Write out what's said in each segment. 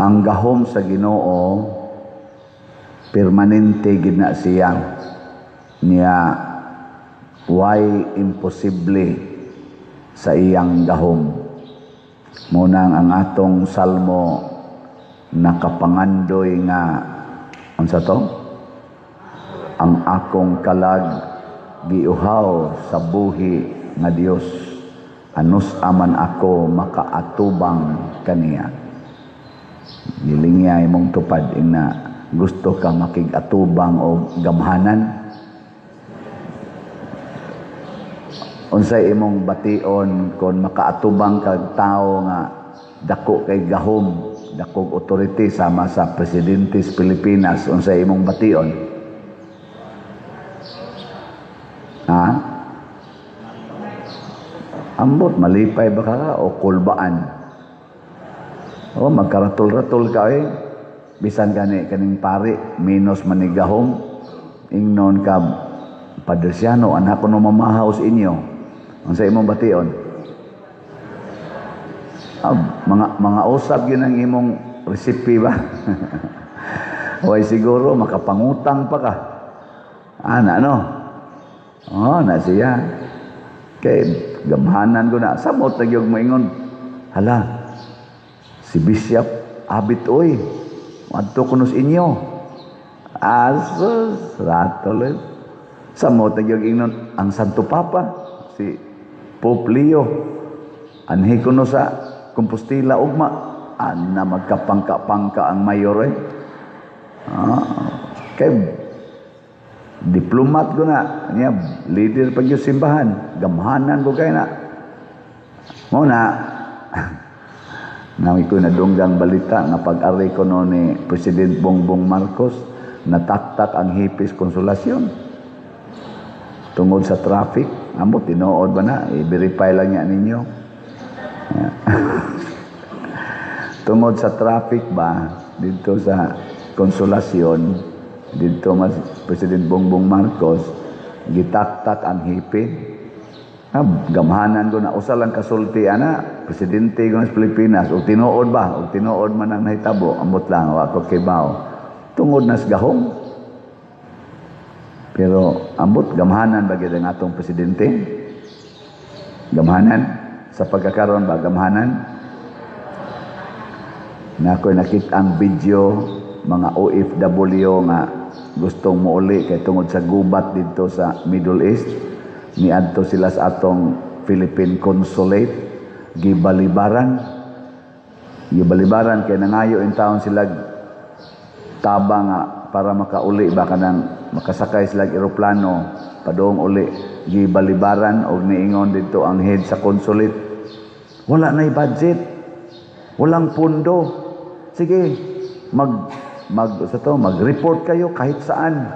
Ang gahom sa Ginoo permanente gid na siya. Niya way imposible sa iyang gahom. Munang ang atong salmo nakapangandoy nga unsa to? Ang akong kalag giuhaw sa buhi nga Dios, anus aman ako makaatubang kaniya. Gilingya imong tupad ina gusto ka makig-atubang o gamhanan. Unsay imong bation kon makaatubang kag tawo nga dako kay gahom, dakog authority sama sa presidente sa Pilipinas, unsay imong bation? Ha? Ambot malipay ba ka o kulbaan? O magkaratol-ratol ka eh. Bisan gani kaning pari minus manigahom, ingnon ka Padre Siano, anak ko no mamahaw sa inyo. Unsa imong bation? Ah, mga usab yun ang imong recipe ba? Way siguro makapangutang pa ka. Ana no? Oh, na siya. Kay gamhanan ko na samot na gyud moingon. Hala. Si Bishop Abit oy. Adto kuno sa inyo. Asus, ratol. Samot na gyud ingnon ang Santo Papa, si Pope Leo. Anhi kuno sa Compostela ugma. Ana magkapangka-pangka ang mayor eh. Ah, kay diplomat ko na, niya leader pag yung simbahan, gamhanan ko kay na. Mo na, nami ko nadunggang balita nga pag-ari ko no ni President Bongbong Marcos, nataktak ang hipis Konsolasyon. Tungod sa traffic, ambot tinuod ba na, i-verify lang niya ninyo. Tungod sa traffic ba, dito sa Konsolasyon, dito mas President Bongbong Marcos, gitaktak ang hipin. Ah, gamhanan ko na, usa lang kasulti ana, presidente ko sa Pilipinas, og tinuod ba, og tinuod man ang nahitabo, ambot lang, wa ko kibaw. Tungod nas gahom. Pero ambot gamhanan ba gyud ang atong presidente? Gamhanan sa pagkakaron ba gamhanan? Na ako'y nakita ang video mga OFW nga gustong muuli kay tungod sa gubat didto sa Middle East, niadto sila sa atong Philippine Consulate, gibalibaran. Gibalibaran kay nangayo in taon sila taba nga para makauli ba kanang makasakay sila eroplano padung uli, gibalibaran og niingon didto ang head sa consulate, wala nay budget, walang pondo, sige mag mag sa to mag-report kayo kahit saan,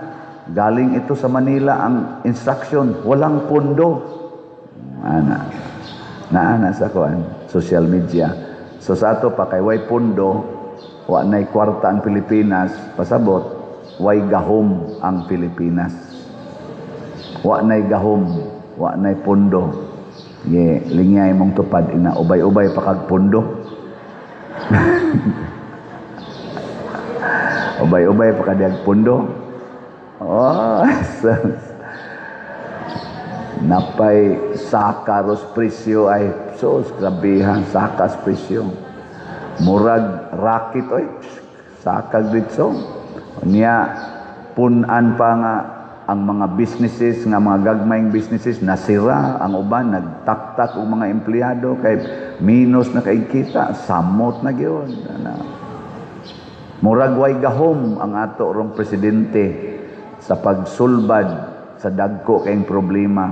galing ito sa Manila ang instruction, walang pondo. Ana naana sa kuan social media. So sa ato pa kay way pondo, wa nay kwarta ang Pilipinas, pasabot way gahom ang Pilipinas. Wa nay gahom, wa nay pondo. Ye, lingyay mong tupad ina ubay-ubay pa kag pondo. Ubay-ubay pa kag pondo. Oh, napay saka ros presyo ay sos grabehan sakas presyo. Murag rakit oy sakag ditso. Niya punan pa nga ang mga businesses nga mga gagmayng businesses nasira ang uban, nagtaktak og mga empleyado kay minus na kay kita, samot na gyud. Murag way gahom ang ato rong presidente sa pagsulbad sa dagko kayong problema.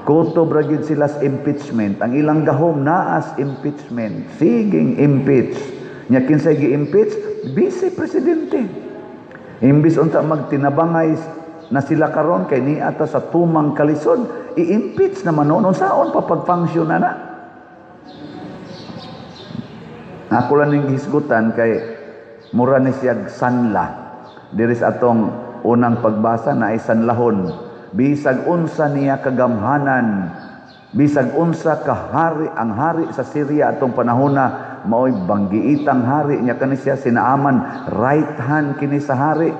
Kutob ra gyud sila sa impeachment. Ang ilang gahom naas impeachment. Siging impeach. Nya kinsay gi-impeach? Vice presidente. Imbis unta magtinabangay na sila karon kay niata sa tumang kalisod, i-impeach naman noon. Unsaon pa pag-function na na? Ako lang ning hisgutan kay mura ni siyag sanla. Diri sa atong unang pagbasa na ay sanlahon. Bisag unsa niya kagamhanan, bisag unsa kahari ang hari sa Syria atong panahona, Maoy banggiitang hari nya kani siya si Naaman, right hand kini sa hari.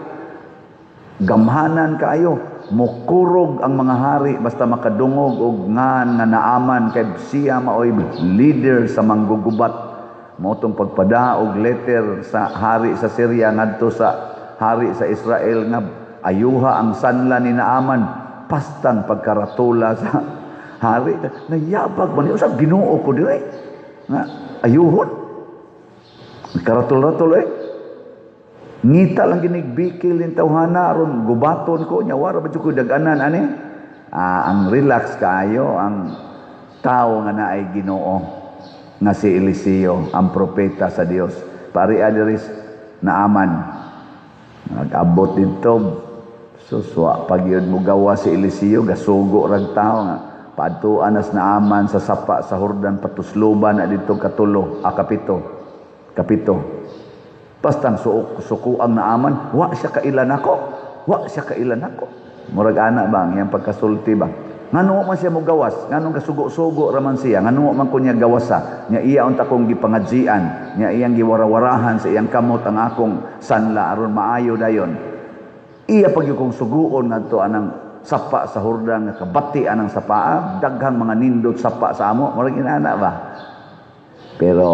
Gamhanan kaayo, mukurog ang mga hari basta makadungog og ngan nga Naaman kay siya maoy leader sa manggugubat. Mao tong pagpadaog letter sa hari sa Syria ngadto sa hari sa Israel nga ayuha ang sanla ni Naaman, pastang pagkaratula sa hari, nayabag man niya sa Ginoo ko dire nga ayuhon. Karatol-ratol eh. Ngita lang ginig bikil ning tawhana aron gubaton ko nya wara ba jud ko dag-anan ani. Ang relax kaayo ang tao nga naay Ginoo nga si Eliseo, ang propeta sa Dios. Pari diri Naaman. Nag-abot didto, suswa pag yun mo gawa si Eliseo, gasugo rag tao nga paadtuan nas Naaman sa sapa sa Jordan, patusloban na didto katulo, kapito. Kapito. Bastang suko ang Naaman, wa siya kailan ako. Wa siya kailan ako. Murag ana ba ang iyang pagkasulti ba? Ngano man siya mogawas, nganong kasugo-sugo ra man siya, ngano man ko niya gawasa, nya iya unta kong gipangadzian, nya iyang giwarawarahan sa iyang kamot ang akong sanla aron maayo dayon. Iya pag kong suguon ngadto anang sapa sa Jordan nga kabati anang sapa, daghang mga nindot sapa sa amo, murag inana ba? Pero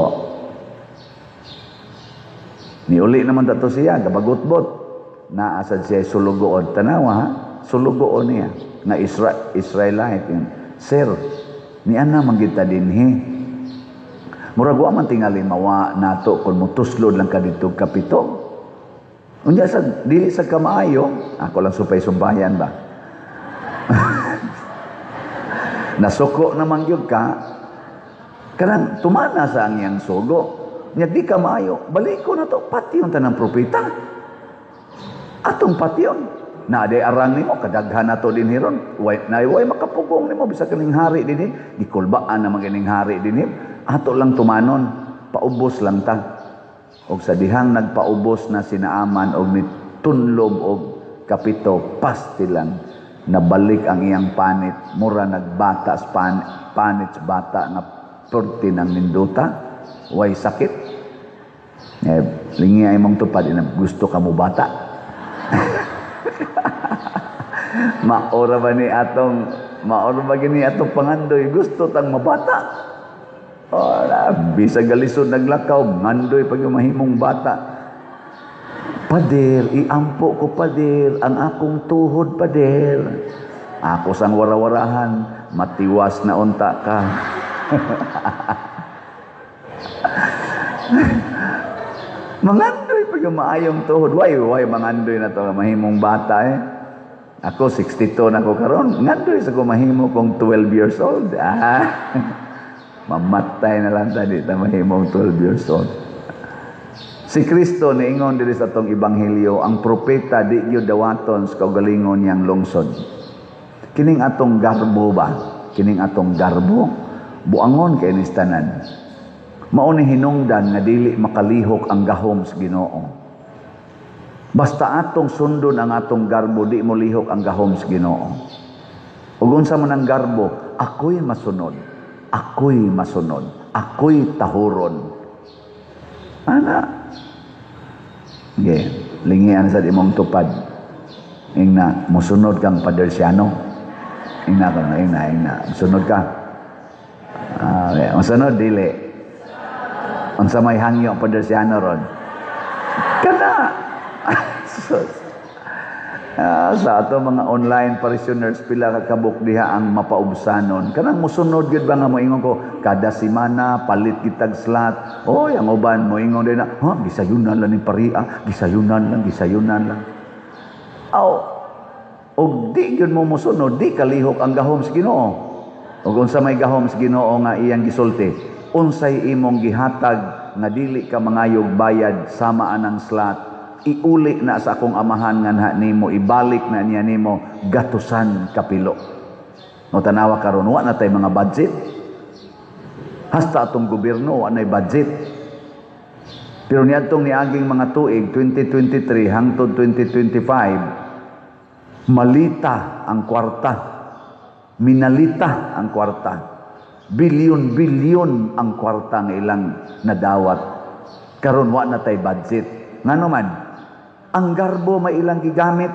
niuli naman dato siya, gabagutbot, naa sad siya sulugoon. Tanawa ha, sulugoon niya nga Israelite. Sir, niana man kita dinhi. Murag wa man tingali mawa nato kung mutuslod lang ka dito kapito. Unya sa dili sa kamaayo, ako lang supay sumbayan ba. Nasuko naman gyud ka, kanang tumana sa ang iyang sugo. Nya di ka maayo, baliko na to, patyon tanang propeta. Atong patyon. Na day arang nimo kadaghan nato dinhi ron. Way na way makapugong nimo bisag kaning hari dinhi, gikulbaan naman kining hari dinhi. Ato lang tumanon, paubos lang ta. Og sa dihang nagpaubos na si Naaman og nitunlob og kapito, pastilan nabalik ang iyang panit, mura nagbata sa panit sa bata nga perti ng ninduta, way sakit. Lingi ay mong tupad, ina, gusto ka mo bata. Maora ba ni atong, maora ba gini atong pangandoy, gusto tang mabata. Ora, bisag galisod naglakaw, ngandoy pag yung mahimong bata. Pader, iampo ko pader, ang akong tuhod pader. Ako sang warawarahan, matiwas na unta ka. Mangandoy pag yung maayong tuhod. Way, way, mangandoy na to, mahimong bata eh. Ako, 62 na ko karon, ngandoy sa ko mahimo kong 12 years old. Mamatay na lang ta, di ta mahimong 12 years old. Si Kristo niingon diri sa atong ebanghelyo, ang propeta di gyud dawaton sa kaugalingon niyang lungsod. Kining atong garbo ba? Kining atong garbo buangon kay ni tanan. Mao ni hinungdan nga dili makalihok ang gahom sa Ginoo. Basta atong sundon ang atong garbo, di mo lihok ang gahom sa Ginoo. Ug unsa man ang garbo, ako'y masunod, ako'y masunod, ako'y tahuron. Ana. Okay, lingian sa imong tupad. Ingna, musunod kang Padersiano. Ingna ka, ingna, ingna. Musunod ka. Okay. Musunod, dili. Unsa may hangyo ang Padersiano ron? Kana! Sus. Sa ato mga online parishioners, pila ka kabuk diha ang mapaubsanon. Kanang musunod gyud ba nga moingon ko kada semana palit kitag slot. Oy, ang uban moingon din na, ha, gisayunan lang ni paria, gisayunan lang, gisayunan lang. Aw, og di gyud mo musunod, di kalihok ang gahom sa Ginoo. Og unsa may gahom sa Ginoo nga iyang gisulti, unsay imong gihatag nga dili ka mangayog bayad sama anang slot, iuli na sa akong amahan nga na nimo, ibalik na niya nimo gatusan kapilo. No tanawa karon wa na tay mga budget. Hasta atong gobyerno wa nay budget. Pero niadtong niaging mga tuig 2023 hangtod 2025, malita ang kwarta. Minalita ang kwarta. Bilyon-bilyon ang kwarta nga ilang nadawat. Karon wa na tay budget. Ngano man? Ang garbo may ilang gigamit.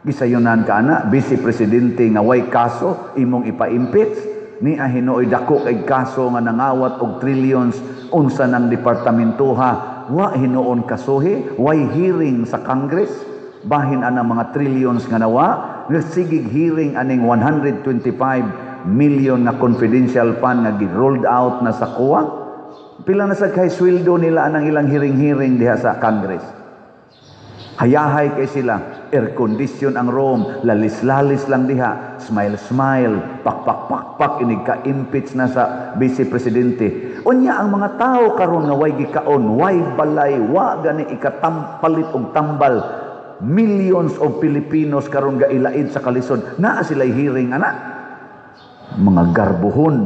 Gisayunan ka ana, vice presidente nga way kaso imong ipa-impeach ni hinuoy dako kay kaso nga nangawat og trillions unsa nang departamentoha, wa hinuon kasuhi, way hearing sa Congress bahin ana mga trillions nga nawa, sigig hearing aning 125 million na confidential fund nga gi-rolled out na sa COA. Pila na sa kay sweldo nila anang ilang hearing-hearing diha sa Congress? Hayahay kay sila, air condition ang room, lalis-lalis lang diha, smile smile, pak pak pak pak, inig ka impeach na sa vice presidente. Unya ang mga tao karon nga way gikaon, way balay, wa gani ikatampalit og tambal, millions of Filipinos karon gailaid sa kalisod, naa sila'y hearing ana? Mga garbuhon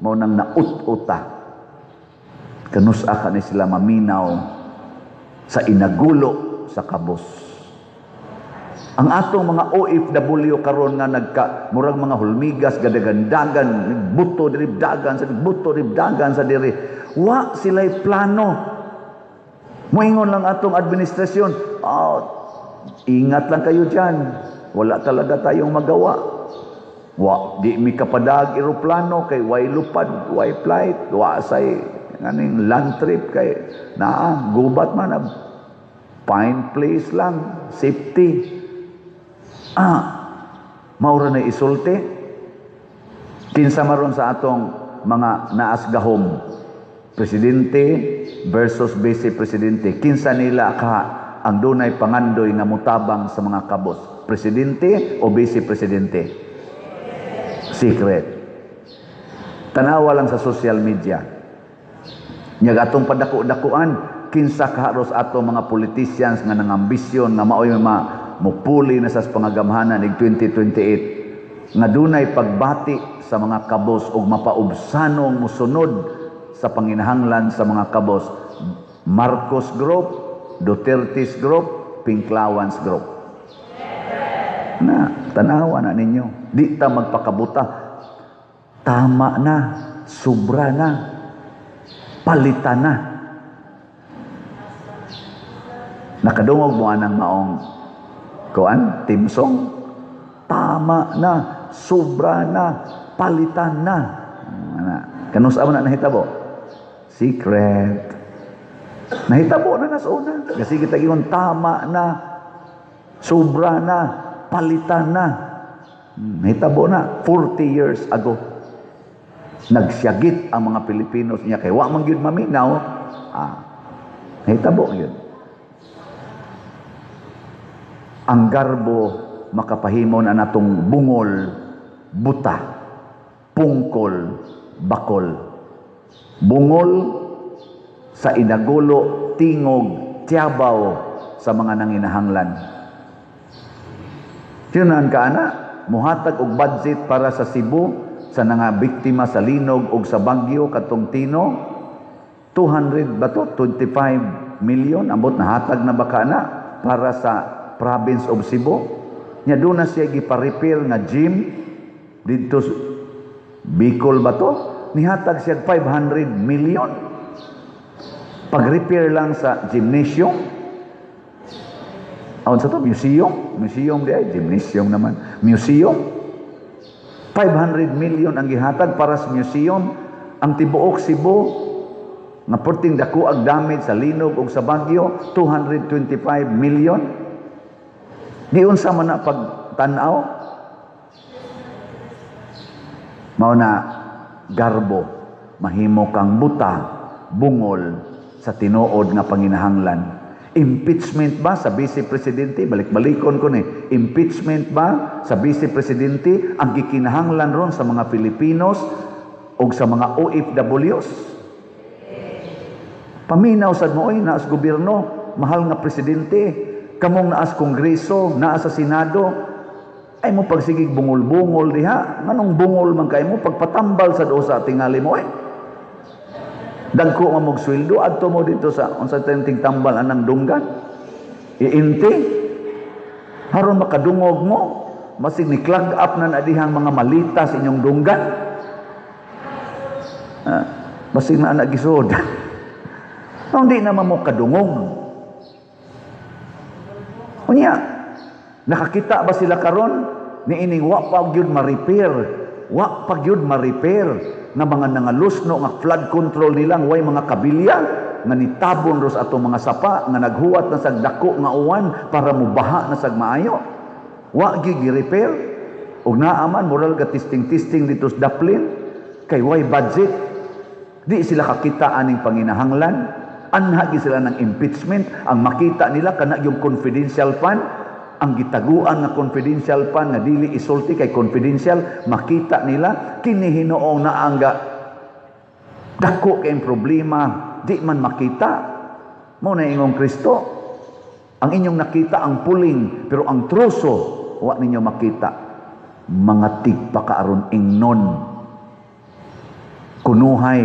mao nang naut-uta. Kanusa ka ni sila maminaw sa inagulo sa kabos? Ang atong mga OFW karon nga nagka murag mga hulmigas, gadagandagan, buto diri, dagan sa buto diri, dagan sa diri, wa sila'y plano. Moingon lang atong administrasyon, "Oh, ingat lang kayo dyan, wala talaga tayong magawa. Wa di mi kapadag eroplano kay way lupad, way flight, wa say nganing land trip kay naa gubat man, find place lang safety." Ah, maura na isulti. Kinsa maron sa atong mga naas gahom, presidente versus vice presidente, kinsa nila ka ang dunay pangandoy nga mutabang sa mga kabos, presidente o vice presidente? Secret. Tanawa lang sa social media. Nya atong padako-dakuan, kinsa kaharos ato mga politicians nga nangambisyon nga maoy ma mupuli na sa pangagamhanan ig 2028 nga dunay pagbati sa mga kabos ug mapaubsanong musunod sa panginahanglan sa mga kabos? Marcos Group, Duterte's Group, Pinklawans Group. Na, tanawa na ninyo. Di ta magpakabuta. Tama na, sobra na, palitan na. Nakadungog mo anang maong kuan, team song? Tama na, sobra na, palitan na. Ana, kanus-a man na nahitabo? Secret. Nahitabo na na sa una. Kasi kita ingon, tama na, sobra na, palitan na. Nahitabo na 40 years ago. Nagsyagit ang mga Pilipinos niya kay wa man gyud maminaw. Ah, nahitabo gyud. Ang garbo makapahimo na natong bungol, buta, pungkol, bakol. Bungol sa inagulo, tingog, tiyabaw sa mga nanginahanglan. Tinunan ka ana, muhatag og budget para sa Cebu sa nga biktima sa linog og sa bagyo katong Tino, 200 ba to? 25 million ambot, nahatag na ba ka na para sa province of Cebu? Nya doon na siya gipa-repair nga gym didto Bicol ba to, nihatag siya 500 million pag-repair lang sa gymnasium. Aon sa to? Museum, museum di ay gymnasium naman, museum. 500 million ang gihatag para sa museum. Ang tibuok Cebu nga perting dako ang damage sa linog ug sa bagyo, 225 million. Di unsa man na pagtan-aw? Mao na garbo mahimo kang buta, bungol sa tinuod nga panginahanglan. Impeachment ba sa vice presidente? Balik-balikon ko ni. Impeachment ba sa vice presidente ang gikinahanglan ron sa mga Filipinos o sa mga OFWs? Paminaw sad mo oy, naas gobyerno, mahal nga presidente, kamong naas kongreso, naa sa senado, ay mo pagsigig bungol-bungol diha, nganong bungol man kay mo pagpatambal sa do sa tingali mo eh. Dagko man mog sweldo, adto mo dito sa unsa tinting tambal anang dunggan. Iinti. Haron makadungog mo, masig ni clog up na na dihang mga malita sa inyong dunggan. Basig na anak gisod. Hindi naman mo kadungog. Unya, nakakita ba sila karon ni ining wa pa gyud ma-repair, wa pa gyud ma-repair nga mga nangalusno nga flood control nilang way mga kabilya nga nitabon ros atong mga sapa nga naghuwat na sag dako nga uwan para mubaha na sag maayo? Wa gyud gi-repair ug naa man, moral ga testing-testing dito sa Daplin kay way budget. Di sila kakita aning panginahanglan. Anha gyud sila ng impeachment. Ang makita nila kana yung confidential fund, ang gitaguan nga confidential fund nga dili isulti kay confidential. Makita nila kini hinuong naangga dako kay problema, di man makita. Mo na ingong Kristo, ang inyong nakita ang puling, pero ang troso wa ninyo makita. Mga tigpakaaron ingnon kunuhay,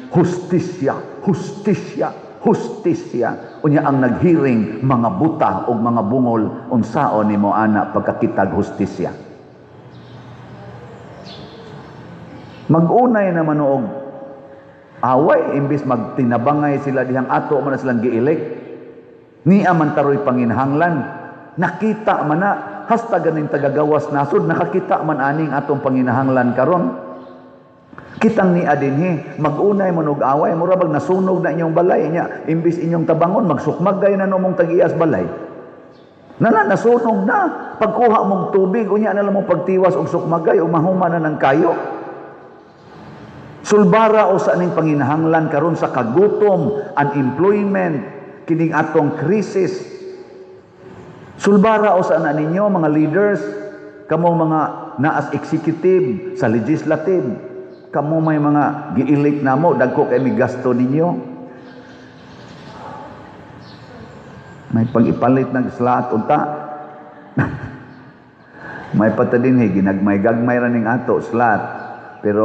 "Hustisya, hustisya, hustisya." Unya ang naghearing mga buta o mga bungol. Unsaon nimo ana pagkakitag hustisya? Magunay naman og away imbis magtinabangay sila dihang ato man na silang gi-elect. Niya man taroy panginhanglan. Nakita man na hasta ganing tagagawas nasod nakakita man aning atong panginahanglan karon. Kitang niya dinhi, magunay man og away, mura bag nasunog na inyong balay nya, imbis inyong tabangon magsukmag gayon na mong tag-iyas balay. Nana nasunog na, pagkuha mong tubig unya na lang mo pagtiwas og sukmagay ug mahuma na ng kayo. Sulbara o sa aning panginahanglan karon sa kagutom, unemployment, kining atong krisis. Sulbara o sa ana ninyo mga leaders, kamo mga naas executive sa legislative, kamo may mga giilik namo, dagko kay mi gasto ninyo. May pag-ipalit nag slot unta. May pata dinhi ginagmay-gagmay ra ning ato slot, pero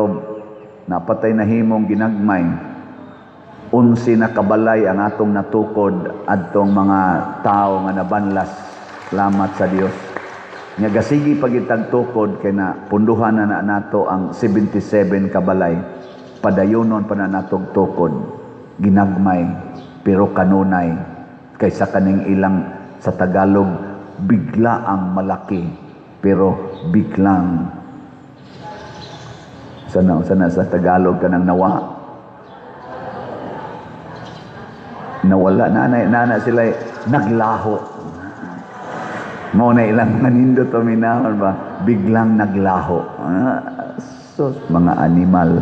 napatay na himong ginagmay. 11 na kabalay ang atong natukod adtong mga tao nga nabanlas. Salamat sa Dios. Nya gasigi pagitag tukod kay na punduhan na nato ang 77 kabalay. Padayonon pa na natog tukod. Ginagmay pero kanunay kaysa kaning ilang sa Tagalog bigla ang malaki pero biglang sana sana sa Tagalog kanang nawa. Nawala nanay nana sila naglaho. Mo na ilang nanindot paminahon ba, biglang naglaho. Sus, mga animal.